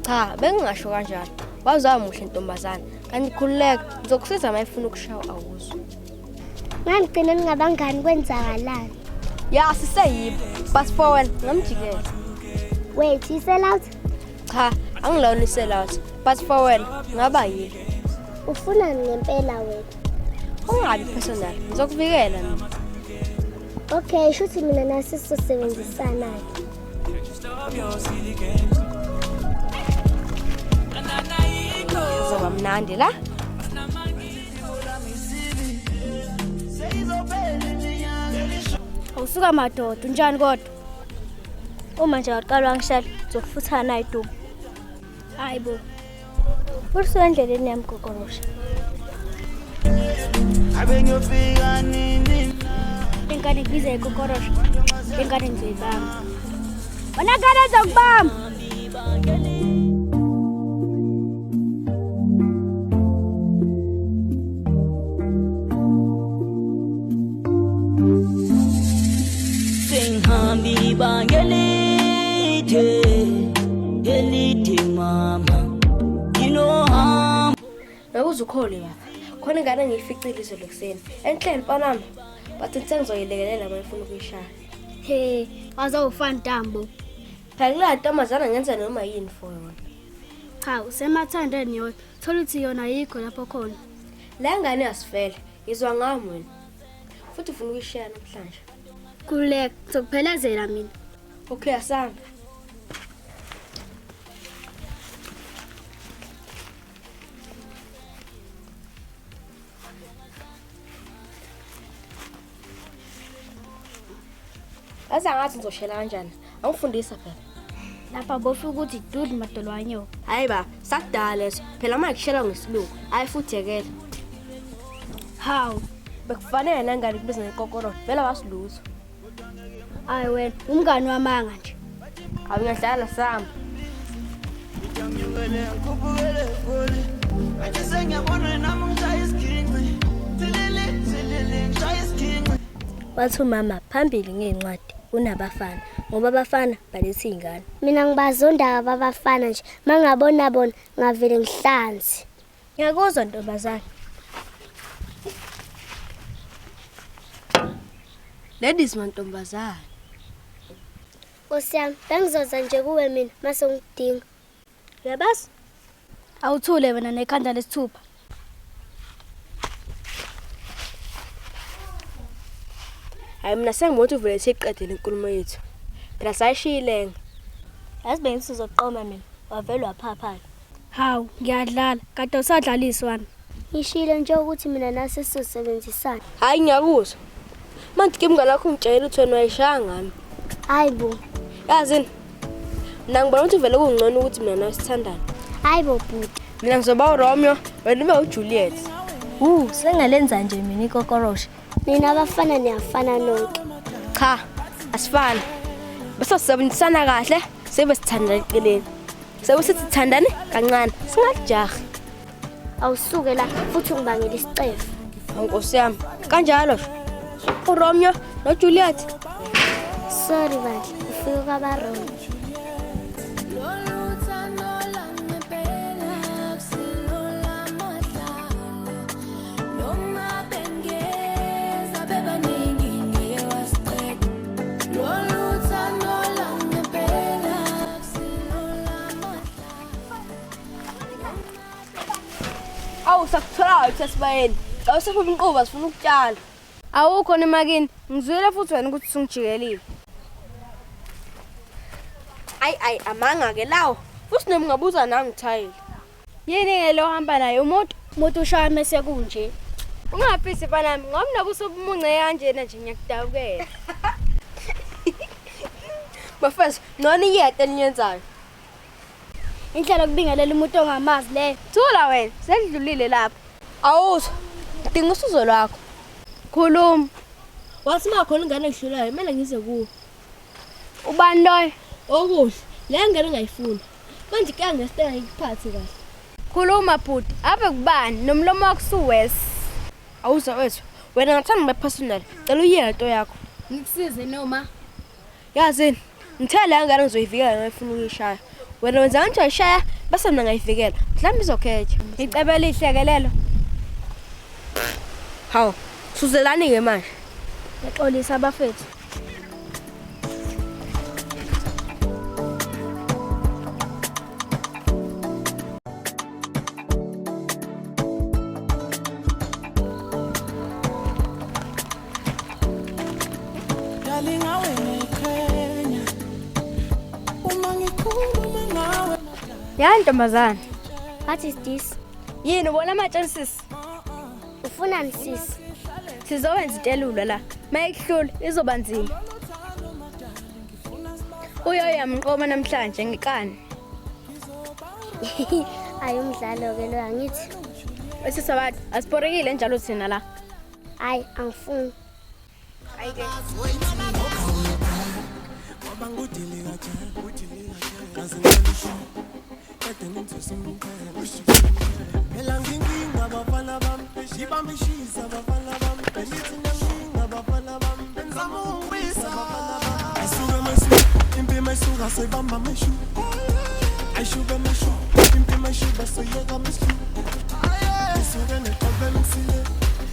Cha, bengingasho kanjalo. Waze wamuhle ntombazane. Kanti khululeka, ngizokusiza uma ifuna ukushawa awuzwa. Ngangigcina ningabangani kwenzakalani? Ya, siseyibo. But for wena, ngamjikela. Wait, you sell out? Cha, angilona i-sell out. But for wena, ngaba yilo. Ufunani ngempela wena? Ungabi personal, ngizokuvikela mina. Okay, shuthi mina nasi sizosebenzisana-ke. Kuzoba mnandi la. Awusuka madoda, unjani kodwa? Uma nje waqala wangishela, ngizokufuthana nayi dubu. Hayi bo. Usuke endleleni yami gokorosha. Ingane ngibiza ikokorosha. Ingane ngizoyibamba. Wena ngane ngizokubamba. Sengihambe ibanga elide, elide mama. Nginohambo. Ngeke ukhole baba. Khona ingane engiyificile izolo ekuseni. Enhle mfana wami. Bathi sengizoyilekelela uma ifuna ukuyishaya. He, wazawufana ntambo. Phela kula ntombazana ngenza noma yini for yona. Cha, usemathandeni yona. Thola ukuthi yona ayikho lapho khona. Le ngane yasifela. Izwa ngami wena. Futhi ufuna ukuyishaya namhlanje. Khululeka, ngizokuphelezela mina. Okay, asambe. Yazi angathi ngizoshela kanjani. Angifundisa phela. Lapha bofika ukuthi dudlu madolo wanyoka. Hayi ba, sakudala leso. Phela manje kushela ngesilungu. Hayi futhi yekela. Hawu, Bekufanele nangane kubiza ngekokoro. Vele wasilutho. hayi wena, umngani wamanga nje. Hayi ngiyadlala sami. Wathi umama phambili ngey'ncwadi kunabafana ngoba abafana baletha iy'ngane. Mina ngibazonda abafana nje. Mangabona bona ngavele ngihlanze. Ngiyakuzwa ntombazane. Ladies mantombazane. Nkosi yami, bengizoza nje kuwe mina mase ngidinga. Uyabasi? Awuthule wena nekhanda lesithupha. Hayi mina sengibona ukuthi uvele siyiqedele inkulumo yethu. Phela sayishiyile. Yazi bengithi uzoqoma mina wavele waphaphala. Hawu, ngiyadlala. Kade usadlalisi wena. Ngishilo nje ukuthi mina nasi sizosebenzisana. Hayi ngiyakuzwa. Manje ke mngane wakho ungitshela ukuthi wena wayishaya ngami. Hayi bo. Yazini? Mina ngibona ukuthi vele kungcono ukuthi mina nawe sithandane. Hayi bo bhuti. Mina ngizoba uRomeo, wena ube uJuliet. Sengalenza nje mina ikokorosha. Nina abafana niyafana nonke. Cha, asifani. Bese sisebenzisana kahle, sibe sithandana eceleni. Sebe sithi thandane kancane, singakujahi. Awusuke la futhi ungibangela isicefe. Nkosi yami, kanjalo nje. uRomeo noJuliet. Sorry bandla, ufike kwabaroma. Awu sakuthola ukuthi sibayeni. Awusafuna inquba sifuna ukutshala. Awukho nemakini, ngizwile futhi wena ukuthi usungijikelile. Ayi ayi amanga ke lawo. Futhi noma ungabuza nami ngithayile. Yini ke lo hamba naye umuntu? Umuntu ushaya mese kunje. Ungafisi mfanami, ngoba nobuso obumunce kanjena nje ngiyakudabukela. Bafethu, ngcono iyede eniyenzayo. Indlela yokubingelela umuntu ongamazi leyo. Thula wena, sekudlulile lapho. Awuzwa, ngidinga usizo lwakho. Khuluma. Wathi uma khona ingane engidlulayo kumele ngize kuwe. Ubani loyo? Okuhle, le ngane ngayifuni. Manje ke ngesitela ngikuphathe kahle. Khuluma bhuti, ave kubani nomlomo wakho usuwesi. Awuzwa wethu, wena ngathanda ngibe personal. Cela uyeke into yakho. Ngikusize noma Yazini, ngithe le ngane ngizoyivikela noma ifuna ukuyishaya. Wena wenza kanje wayishaya bese mina ngayivikela. Mhlawumbe izokhetha. Icebo elihle ke lelo. Hawu, suzelani ke manje? Ngiyaxolisa abafethu. Ya ntombazane. What is this? Yini ubona amatsheni sisi? Ufunani sisi? Sizowenza itelula la. Mayikuhlula izoba nzima. Uyoyamqoma namhlanje ngikani. Ayi umdlalo ke lo angithi. Wesisabathu asiporekile njalo thina la. Hayi angifuni. Ayike.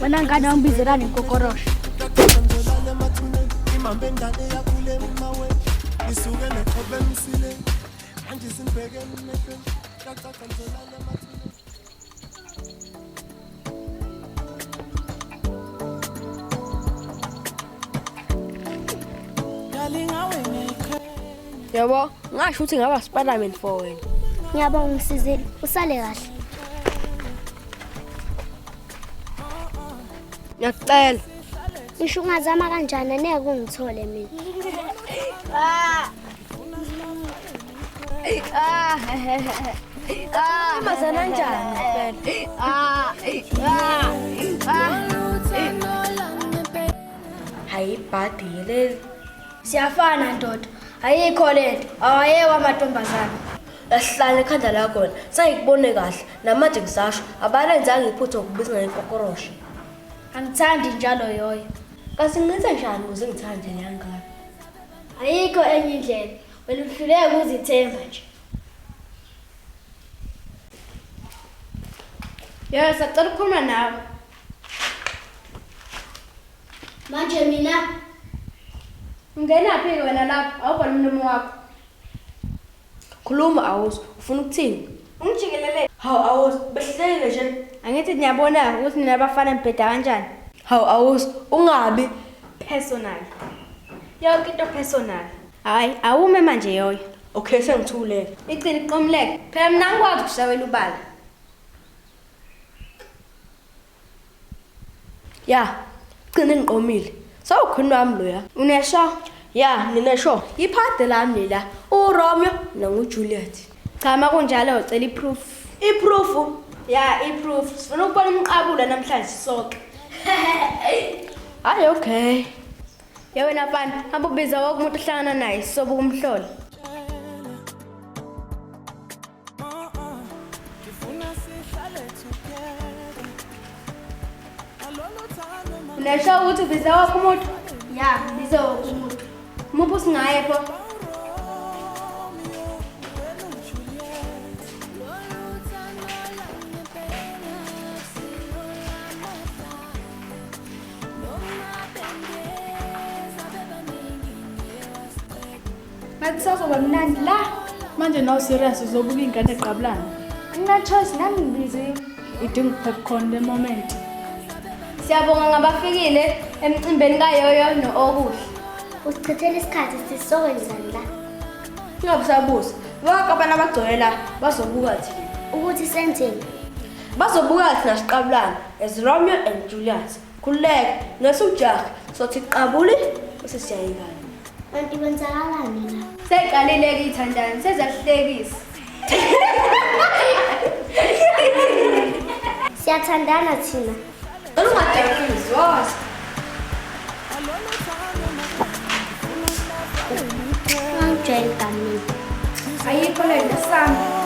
Wena ngane wangibizelani nkokorosho? Yabo, ngasho ukuthi ngaba Spiderman for wena. Ngiyabonga ngisizile. Usale kahle. Ngiyacela. Ngisho ungazama kanjani angeke ungithole mina. Mazana kanjani phela? Hayi ibhadi leli. Siyafana ndoda. Ayikho lento. Awayewa amantombazana. Asihlale ekhanda lakho wena. Sengikubone kahle. Namanje ngisasho abalenzanga iphutha ngokubiza ngenkokorosho. Angithandi njalo yoyo. Kasi ngenze njani ukuze ngithande leyangane? Ayikho enye indlela. Wena uhluleke ukuzithemba nje. Yebo, sacela ukukhuluma nawe. Manje mina Ungenaphi ke wena lapho? Awubona umlomo wakho. Khuluma awuzi, ufuna ukuthini? Ungijikelele. Hawu awuzi, behlelile nje. Angithi niyabona ukuthi nina abafana nibheda kanjani. Hawu awuzi, ungabi personal. Yonke into personal. Hayi, awume manje yoyo. Okay, sengithuleke. Igcina iqomuleke. Phela mina angikwazi ukushawela ubala. Ya, gcina ngiqomile. Sawukhona wami loya. Unesho? Ya, nginesho. Iphade lami la. uRomeo nanguJuliet. Cha makunjalo ucela iproof. Iproof? Ya, iproof. Sifuna ukubona umqabula namhlanje sonke. Hayi okay. Ya wena mfana, hamba ubiza wonke umuntu ohlangana naye sobuka umhlolo. Unesho ukuthi ubiza wonke umuntu? Ya, ngibize wonke umuntu. Muphi usingaye pho? Ngathi mnandi la. Manje nawu serious uzobuka ingane eqabulana. Angina choice nami ngibiziwe. Idinga popcorn le moment. Siyabonga ngabafikile emcimbeni kaYoyo no-Okuhle. Usichithela isikhathi sisokwenzani la? Ungabusabuza. Bonke abantu abagcwele la bazobuka thina. Ukuthi senzeni? Bazobuka thina siqabulana as Romeo and Juliet. Khululeka, ngesujaha sothi qabule bese siyayingana. Kanti kwenzakalani la? Seyiqalile-ke ithandani, seziyahlekisa. Siyathandana thina. Ungajahisi, woza. Ungangijwayeli kamina. Ayikho lento sami.